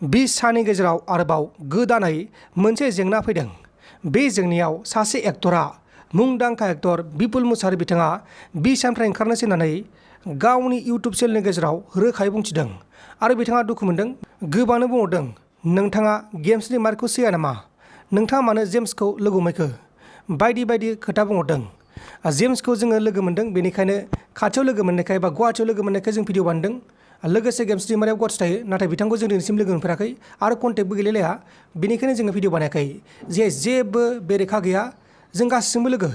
bcaaनि गेजेराव आरोबाव गोदानै मोनसे जेंना फैदों। बे जेंनायाव सासे एक्टरा मुंदांखा एक्टर बिपुल मुसाहारि बिथाङा bcaaनिफ्राय ओंखारनोसै होननानै गावनि इउटुब चेनेलनि गेजेराव रोखायै बुंथिदों आरो बिथाङा दुखु मोनदों। गोबांनो बुंहरदों, नोंथाङा गेम्सनि मार्कखौ सैया नामा? नोंथाङा मानो जेम्सखौ लोगो हमैखो? बायदि बायदि खोथा बुंहरदों। जेम्सखौ जोङो लोगो मोनदों, बेनिखायनो खाथियाव लोगो मोननायखाय बा गुवाहाटियाव लोगो मोननायखाय जों भिडिअ बानायदों। लोगोसे गेम्सनि मारायाव गुवाहाटि थायो, नाथाय बिथांखौ जों दिनैसिम लोगो मोनफेराखै आरो कन्टेक्टबो गैलायलाया, बेनिखायनो जोङो भिडिअ बानायाखै। जेबो बेरेखा गैया, जों गासिबो लोगो,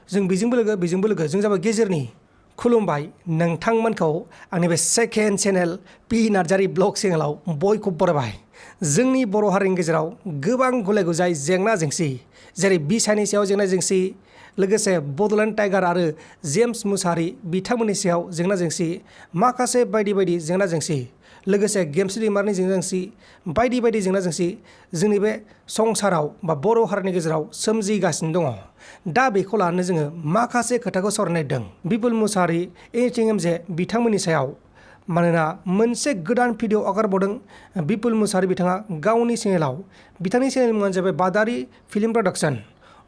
जों बेजोंबो लोगो बेजोंबो लोगो, जों जाबाय गेजेरनि। खुलुमबाय नोंथांमोनखौ आंनि बे second channel P Narzary blog चेनेलाव बयखौबो बरायबाय। जोंनि बर' हारिनि गेजेराव गोबां गुलाय गुजाय जेंना जेंसि, जेरै bcaaनि सायाव जेंना जेंसि, लोगोसे बड'लेण्ड टाइगार आरो जेम्स मुसाहारि बिथांमोननि सायाव जेंना जेंसि, माखासे बायदि बायदि जेंना जेंसि, लोगोसे गेम्सरि दैमारिनि जेंना जेंसि, बायदि बायदि जेंना जेंसि जोंनि बे संसाराव बा बर' हारिनि गेजेराव सोमजिगासिनो दङ। दा बेखौ लानानै जोङो माखासे खोथाखौ सावरायनो नागिरदों बिपुल मुसाहारि जे बिथांमोननि सायाव। मानोना मोनसे गोदान भिडिअ आगारबावदों बिपुल मुसाहारि बिथाङा गावनि चेनेलाव। बिथांनि चेनेलनि मुङानो जाबाय बादारि फिल्म प्रडाक्शन।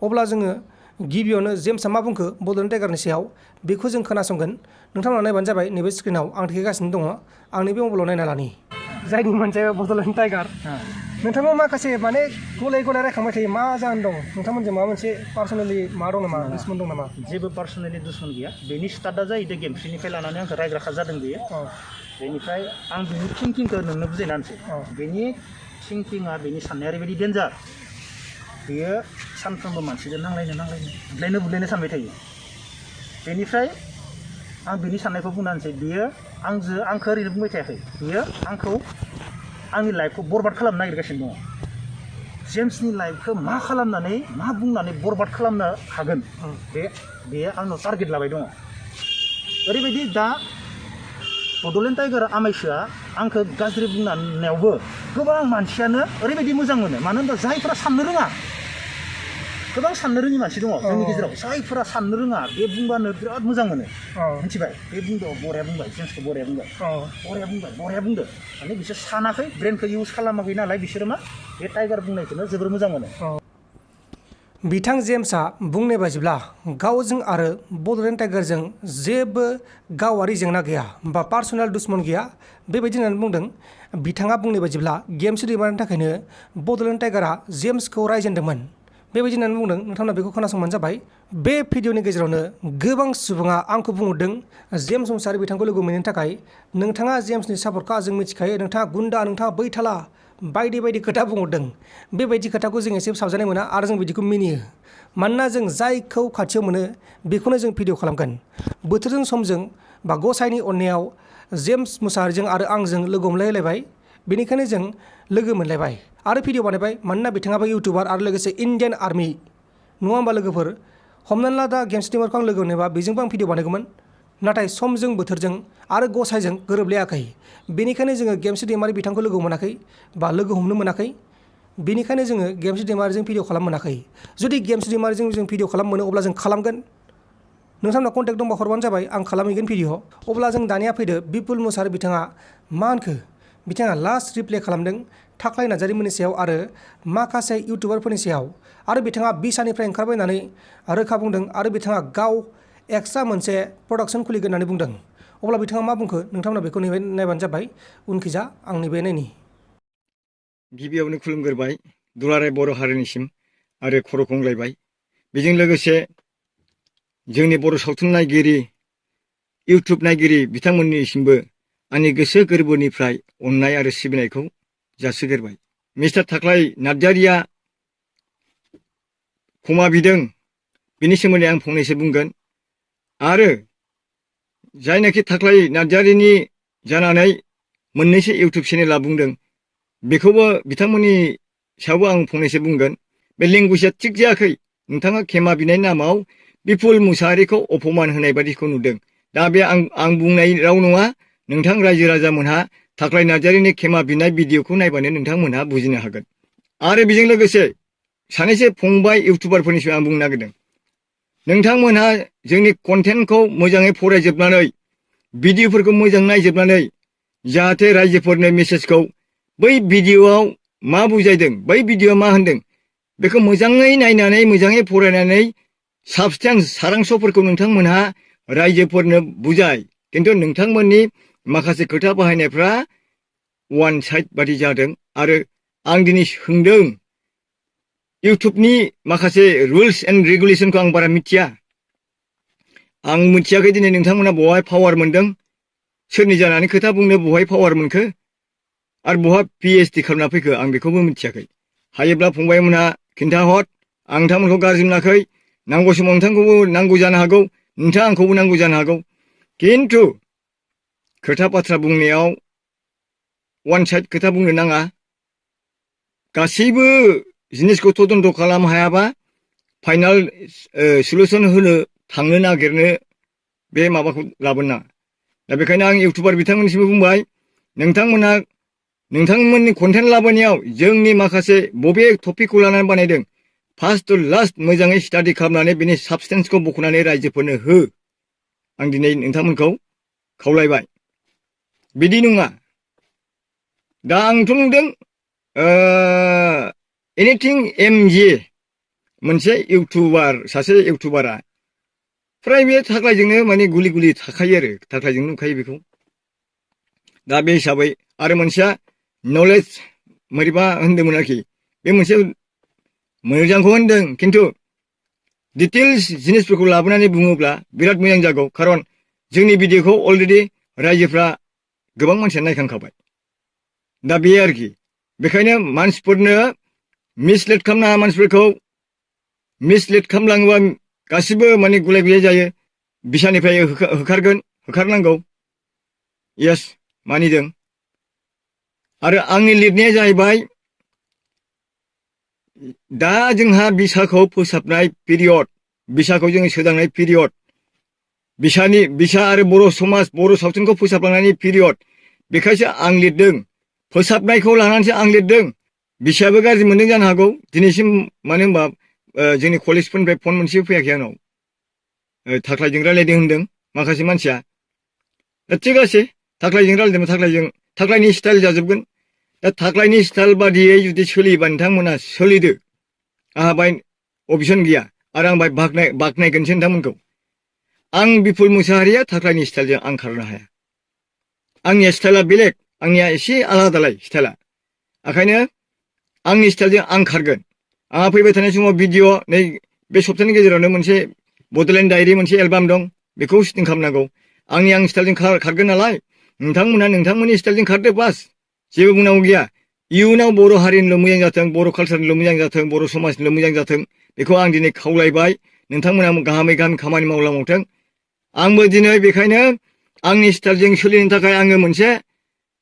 अब्ला जोङो गिबियावनो जेम्सआ मा बुंखो बड'लेण्ड टाइगारनि सायाव, बेखौ जों खोनासंगोन। नोंथांमोना नायबानो जाबाय, नैबे स्क्रिनाव आं देखायगासिनो दङ। आंनि बे मबाइलाव नायना लानि जायनि मोनसे बड'लेण्ड टाइगार। नोंथाङा माखासे माने गलाय गलाय रायखांबाय थायो, मा जाहोन दं? नोंथांमोनजों माबा मोनसे पार्सनेलि मा दं नामा, दुश्मन दं नामा? जेबो पार्सनेलि दुश्मन गैया। बेनि स्टार्टआ जाहैदों गेम्सरिनिफ्राय लानानै आंखौ रायग्राखा जादों बेयो। बेनिफ्राय आं बिनि थिंकिंखौ नोंनो बुजायना होनोसै। बेनि थिंकिंआ, बेनि साननाया ओरैबायदि डेन्जार, बेयो सानफ्रोमबो मानसिजों नांलायनो बुलायनो सानबाय थायो। बेनिफ्राय आं बिनि साननायखौ बुंना होनोसै। बेयो आंखौ ओरैनो बुंबाय थायाखै, बेयो आंखौ आंनि लाइफखौ बरबाद खालामनो नागिरगासिनो दङ। जेम्सनि लाइफखौ मा खालामनानै मा बुंनानै बरबाद खालामनो हागोन, बेयो आंनाव टारगेट लाबाय दङ। ओरैबायदि दा बड'लेण्ड टाइगार आमायसोआ आंखौ गाज्रि बुंनायावबो गोबां मानसियानो ओरैबायदि मोजां मोनो। मानो होनबा जायफोरा साननो रोङा, गोबां साननो रोङि मानसि दङ जोंनि गेजेराव, जायफोरा साननो रोङा बे बुंबानो बिराद मोजां मोनो। मिथिबाय? बे बुंदो, बरिया बुंबाय, जेम्सखौ बरिया बुंबाय, बरिया बुंदो। माने बिसोर सानाखै, ब्रेनखौ इउज खालामाखै नालाय, बिसोरो मा बे टाइगार बुंनायखौनो जोबोर मोजां मोनो। बिथां जेम्सआ बुंनाय बायदिब्ला गावजों आरो बड'लेण्ड टाइगारजों जेबो गावारि जेंना गैया बा पार्सनेल दुश्मन गैया, बेबायदि होननानै बुंदों। बिथाङा बुंनाय बायदिब्ला गेम्सरि दैमारिनि थाखायनो बड'लेण्ड टाइगारा जेम्सखौ रायजेनदोंमोन, बेबायदि होननानै बुंदों। नोंथांमोना बेखौ खोनासंबानो जाबाय। बे भिडिअनि गेजेरावनो गोबां सुबुङा आंखौ बुंहरदों जेम्स मुसाहारि बिथांखौ लोगो मोनैनि थाखाय नोंथाङा जेम्सनि सापर्टखौ जों मिथिखायो, नोंथाङा गुन्दा, नोंथाङा बैथाला, बायदि बायदि खोथा बुंहरदों। बेबायदि खोथाखौ जों एसे साबजानाय मोना आरो जों बिदिखौ मिनियो। मानोना जों जायखौ खाथियाव मोनो बेखौनो जों भिडिअ खालामगोन। बोथोरजों समजों बा गसाइनि अननायाव जेम्स मुसाहारिजों आरो आंजों लोगो हमलायलायबाय, बेनिखायनो जों लोगो मोनलायबाय आरो भिडिअ बानायबाय। मानोना बिथाङाबो इउटुबार आरो लोगोसे इण्डियान आर्मि, नङा होमबा लोगोफोर? हमनानै ला दा गेम्स दैमारिखौ आं लोगो मोनोबा बेजोंबो आं भिडिअ बानायगौमोन, नाथाय समजों बोथोरजों आरो गसाइजों गोरोबलायाखै। बेनिखायनो जोङो गेम्स दैमारि बिथांखौ लोगो मोनाखै बा लोगो हमनो मोनाखै। बेनिखायनो जोङो गेम्स दैमारिजों भिडिअ खालामनो मोनाखै। जुदि गेम्स दैमारिजों जों भिडिअ खालामनो मोनो अब्ला जों खालामगोन। नोंथांमोना कन्टेक्ट दंबा हरबानो जाबाय, आं खालामहैगोन भिडिअ। अब्ला जों दानिया फैदो बिपुल मुसाहारि बिथाङा मा होनखो? बिथाङा लास्ट रिप्ले खालामदों थाख्लाय नार्जारीमोननि सायाव आरो माखासे इउटुबारफोरनि सायाव, आरो बिथाङा bcaaनिफ्राय ओंखारबाय होननानै रोखा बुंदों आरो बिथाङा गाव एक्सट्रा मोनसे प्रडाक्शन खुलिगोन होननानै बुंदों। अब्ला बिथाङा मा बुंखो नोंथांमोना बेखौ नायबानो जाबाय। उनखिजा आंनि बे नायनि। गिबियावनो खुलुमग्रोबाय दुलाराय बर' हारिनिसिम आरो खर' गंग्लायबाय। बेजों लोगोसे जोंनि बर' सावथुन नायगिरि, इउटुब नायगिरि बिथांमोननिसिमबो आंनि गोसो गोरबोनिफ्राय अननाय आरो सिबिनायखौ जासिग्रोबाय। मिस्टार थाख्लाय नार्जारीया क्षमा बिदों, बिनि सोमोन्दै आं फंनैसो बुंगोन। आरो जायनाखि थाख्लाय नार्जारीनि जानानै मोननैसो इउटुब चेनेला बुंदों, बेखौबो बिथांमोननि सायावबो आं फंनैसो बुंगोन। बे लेंगुवेजआ थिग जायाखै। नोंथाङा क्षमा बिनायनि नामाव बिपुल मुसाहारिखौ अपमान होनाय बायदिखौ नुदों। दा बे आं बुंनाय राव नङा। नोंथां रायजो राजामोनहा थाख्लाय नार्जारीनि क्षमा बिनाय भिडिअखौ नायबानो नोंथांमोनहा बुजिनो हागोन। आरो बेजों लोगोसे सानैसो फंबाय इउटुबारफोरनि सायाव आं बुंनो नागिरदों, नोंथांमोनहा जोंनि कन्टेन्टखौ मोजाङै फरायजोबनानै, भिडिअफोरखौ मोजां नायजोबनानै जाहाथे रायजोफोरनो मेसेजखौ बै भिडिअ'आव मा बुजायदों बै भिडिअ'आ मा होनदों बेखौ मोजाङै नायनानै मोजाङै फरायनानै साबसटेन्स सारांस'फोरखौ नोंथांमोनहा रायजोफोरनो बुजाय खिन्थु नोंथांमोननि माखासे खोथा बाहायनायफ्रा वान साइड बादि जादों आरो आं दिनै सोंदों इउटुबनि माखासे रुल्स एन्ड रेगुलेसनखौ आं बारा मिथिया आं मिथियाखै दिनै नोंथांमोना बहाय पावार मोनदों सोरनि जानानै खोथा बुंनो बहाय पावार मोनखो आरो बहा PhD खालामना फैखो आं बेखौबो मिथियाखै हायोब्ला फंबायमोनहा खिन्थाहर आं नोंथांमोनखौ गाज्रि मोनाखै नांगौ समाव नोंथांखौबो नांगौ जानो हागौ नोंथाङा आंखौबो नांगौ जानो हागौ खिन्थु खोथा बाथ्रा बुंनायाव वान साइड खोथा बुंनो नाङा गासैबो जिनिसखौ तदन्त खालामनो हायाबा फाइनाल सलुसन होनो थांनो नागिरनो बे माबाखौ लाबोनो नाङा दा बेखायनो आं इउटुबार बिथांमोननिसिमबो बुंबाय नोंथांमोनहा नोंथांमोननि कन्टेन्ट लाबोनायाव जोंनि माखासे बबे टपिकखौ लानानै बानायदों फार्स्ट टु लास्ट मोजाङै स्टाडि खालामनानै बिनि साबसटेन्सखौ बख'नानै रायजोफोरनो हो आं दिनै नोंथांमोनखौ खावलायबाय बिदि नङा दा आंथ' नुदों एनिथिं MJ मोनसे इउटुबार सासे इउटुबारा फ्राय बे थाख्लायजोंनो माने गुलि गुलि थाखायो आरो थाख्लायजोंनो नुखायो बेखौ दा बे हिसाबै आरो मोनसेया नलेज मोरैबा होनदोंमोन आरोखि बे मोनसे मोजांखौ होनदों खिन्थु डिटेल्स जिनिसफोरखौ लाबोनानै बुङोब्ला बिराद मोजां जागौ खारन जोंनि भिडिअ'खौ अलरेडि रायजोफ्रा गोबां मानसिया नायखांखाबाय दा बे आरोखि बेखायनो मानसिफोरनो मिसलिड खालामनाङा मानसिफोरखौ मिसलिड खालामलाङोबा गासिबो माने गुलाय गुजाय जायो बिसानिफ्राय होखारनांगौ येस मानिदों आरो आंनि लिरनाया जाहैबाय दा जोंहा बिसाखौ फोसाबनाय पिरियड बिसाखौ जोङो सोदांनाय पिरियड बिसा आरो बर' समाज बर' सावथुनखौ फोसाबलांनायनि पिरियड बेखायसो आं लिरदों फोसाबनायखौ लानानैसो आं लिरदों बिसायाबो गाज्रि मोनदों जानो हागौ दिनैसिम मानो होनबा जोंनि कलेजफोरनिफ्राय फन मोनसेबो फैयाखै आंनाव थाख्लायजों रायलायदों होनदों माखासे मानसिया दा थिग আছে थाख्लायजों रायलायदोंमोन थाख्लायनि स्टाइल जाजोबगोन दा थाख्लायनि स्टाइल बादियै जुदि सोलियोबा नोंथांमोना सोलिदो आंहा बाय अबजेक्सन गैया आरो आं बाय बाख्नायगोनसो नोंथांमोनखौ आं बिपुल मुसाहारिया थाख्लायनि स्टाइलजों आं खारनो हाया आंनिया स्टाइला बेलेग आंनिया एसे आलादालाय स्टाइला ओंखायनो आंनि स्टाइलजों आं खारगोन आंहा फैबाय थानाय समाव भिडिअ नै बे सप्तानि गेजेरावनो मोनसे बड'लेण्ड डायरि मोनसे एलबाम दं बेखौ शुटिं खालामनांगौ आं स्टाइलजों खारगोन नालाय नोंथांमोनहा नोंथांमोननि स्टाइलजों खारदो बास जेबो बुंनांगौ गैया इयुनाव बर' हारिनिल' मोजां जाथों बर' कालसारनिल' मोजां जाथों बर' समाजनिल' मोजां जाथों बेखौ आं दिनै खावलायबाय नोंथांमोना गाहामै गाहाम खामानि मावलांथों आंबो दिनै बेखायनो आंनि स्टाइलजों सोलिनो थाखाय आङो मोनसे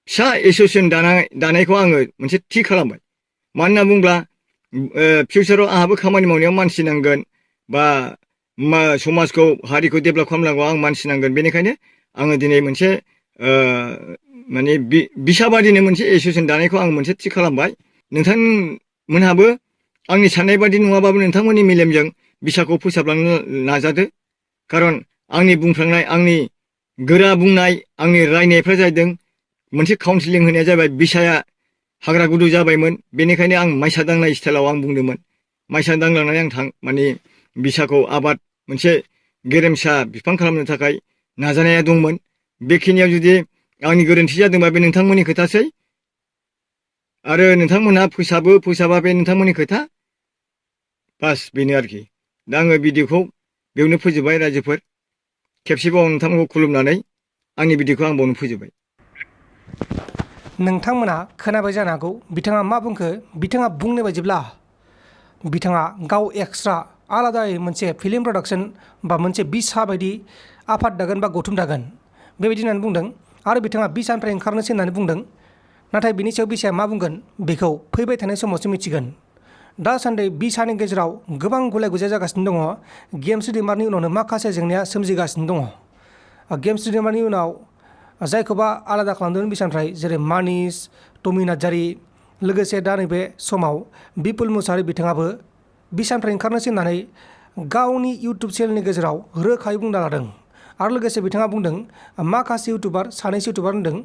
फिसा एसोसियेसन दानायखौ आङो मोनसे थि खालामबाय मानो होनना बुङोब्ला फिउचाराव आंहाबो खामानि मावनायाव मानसि नांगोन बा समाजखौ हारिखौ डेभेलप खालामनांगौ आं मानसि नांगोन बेनिखायनो आङो दिनै मोनसे माने बिसाबादिनो मोनसे एसोसियेसन दानायखौ आं मोनसे थि खालामबाय नोंथांमोनहाबो आंनि साननाय बादि नङाबाबो नोंथांमोननि मेलेमजों बिसाखौ फोसाबलांनो नाजादो खारन आंनि बुंफ्लांनाय आंनि गोरा बुंनाय आंनि रायनायफ्रा जादों मोनसे काउन्सिलिं होनाया जाबाय बिसाया हाग्रा गुदु जाबायमोन बेनिखायनो आं माइसा दांनाय स्टाइलाव आं बुंदोंमोन माइसा दांलांनानै आं माने बिसाखौ आबाद मोनसे गेरेमसा बिफां खालामनो थाखाय नाजानाया दंमोन बेखिनियाव जुदि आंनि गोरोन्थि जादोंबा बे नोंथांमोननि खोथासै आरो नोंथांमोनहा फोसाबा बे नोंथांमोननि खोथा बास बेनो आरोखि दा आङो भिडिअखौ बेयावनो फोजोबबाय रायजोफोर खेबसेबाव नोंथांमोनखौ खुलुमनानै आंनि भिडिअखौ आं बावनो फोजोबबाय नोंथांमोना खोनाबाय जानो हागौ बिथाङा मा बुंखो बिथाङा बुंनाय बायदिब्ला बिथाङा गाव एक्सट्रा आलादायै मोनसे फिल्म प्रडाक्सन बा मोनसे बिसा बायदि आफाद दागोन बा गौथुम दागोन बेबायदि होननानै बुंदों आरो बिथाङा बिसानिफ्राय ओंखारनोसै होननानै बुंदों नाथाय बिनि सायाव बिसाया मा बुंगोन बेखौ फैबाय थानाय समावसो मिथिगोन दासान्दि बिसानि गेजेराव गोबां गुलाय गुजाय जागासिनो दङ गेमस्रि दैमारिनि उनावनो माखासे जेंनाया सोमजिगासिनो दङ गेमस्रि दैमारिनि उनाव जायखौबा आलादा खालामदोंमोन बिसानिफ्राय जेरै मानिस टमि नार्जारी लोगोसे दा नैबे समाव बिपुल मुसाहारि बिथाङाबो बिसानिफ्राय ओंखारनोसै होननानै गावनि इउटुब चेनेलनि गेजेराव रोखायै बुंना लादों आरो लोगोसे बिथाङा बुंदों माखासे सानैसो इउटुबार होनदों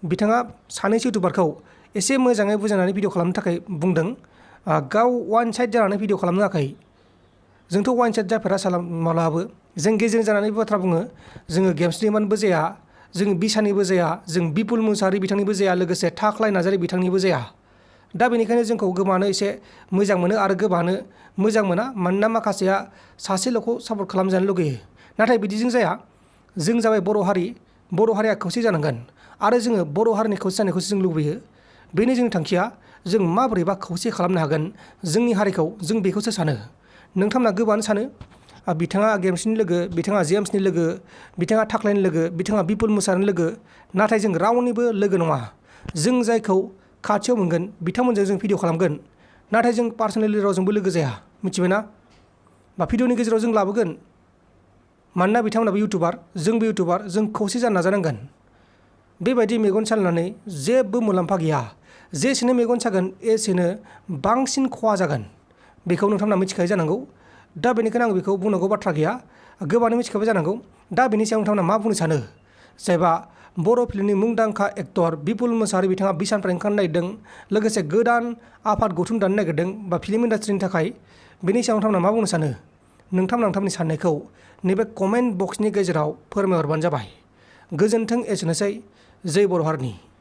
बिथाङा सानैसो इउटुबारखौ एसे मोजाङै बुजायनानै भिडिअ खालामनो थाखाय बुंदों। गाव वान साइड जानानै भिडिअ खालामनो थाखाय जोंथ' वान साइड जाफेरा मालाबाबो जों गेजेर जानानै बाथ्रा बुङो। जोङो गेमस्रिमानबो जाया, जों बिसानिबो जाया, जों बिपुल मुसाहारि बिथांनिबो जाया, लोगोसे थाख्लाय नार्जारी बिथांनिबो जाया। दा बेनिखायनो जोंखौ गोबाङानो एसे मोजां मोनो आरो गोबाङानो मोजां मोना। मानोना माखासेया सासेल'खौ सापर्ट खालामजानो लुगैयो। नाथाय बिदिजों जाया। जों जाबाय बर' हारि, बर' हारिया खौसे जानांगोन आरो जोङो बर' हारिनि खौसे जानायखौसो जों लुबैयो। बेनो जोंनि थांखिया। जों माबोरैबा खौसे खालामनो हागोन जोंनि हारिखौ, जों बेखौसो सानो। नोंथांमोना गोबाङानो सानो बिथाङा गेमस्रिनि लोगो, बिथाङा जेम्सनि लोगो, बिथाङा थाख्लायनि लोगो, बिथाङा बिपुल मुसाहारिनि लोगो। नाथाय जों रावनिबो लोगो नङा। जों जायखौ खाथियाव मोनगोन बिथांमोनजों जों भिडिअ खालामगोन। नाथाय जों पार्सनेलि रावजोंबो लोगो जाया, मिथिबायना? बा भिडिअनि गेजेराव जों लाबोगोन। मानोना बिथांमोनाबो इउटुबार, जोंबो इउटुबार, जों खौसे जानो नाजानांगोन। बेबायदि मेगन सालायनानै जेबो मुलाम्फा गैया। जेसेनो मेगन सागोन एसेनो बांसिन खहा जागोन। बेखौ नोंथांमोना मिथिखायो जानांगौ। दा बेनिखायनो आं बेखौ बुंनांगौ बाथ्रा गैया। गोबाङानो मिथिखाबाय जानांगौ। दा बेनि सायाव नोंथांमोना मा बुंनो सानो? जायबा बर' फिल्मनि मुंदांखा एक्टर बिपुल मुसाहारि बिथाङा बिसानिफ्राय ओंखारनो नागिरदों, लोगोसे गोदान आफाद गौथुम दानो नागिरदों बा फिल्म इन्डास्ट्रिनि थाखाय। बेनि सायाव नोंथांमोना मा बुंनो सानो? नोंथांमोननि साननायखौ नैबे कमेन्ट बक्सनि गेजेराव फोरमायहरबानो जाबाय। गोजोन्थों, एसेनोसै। जै बर' हारिनि।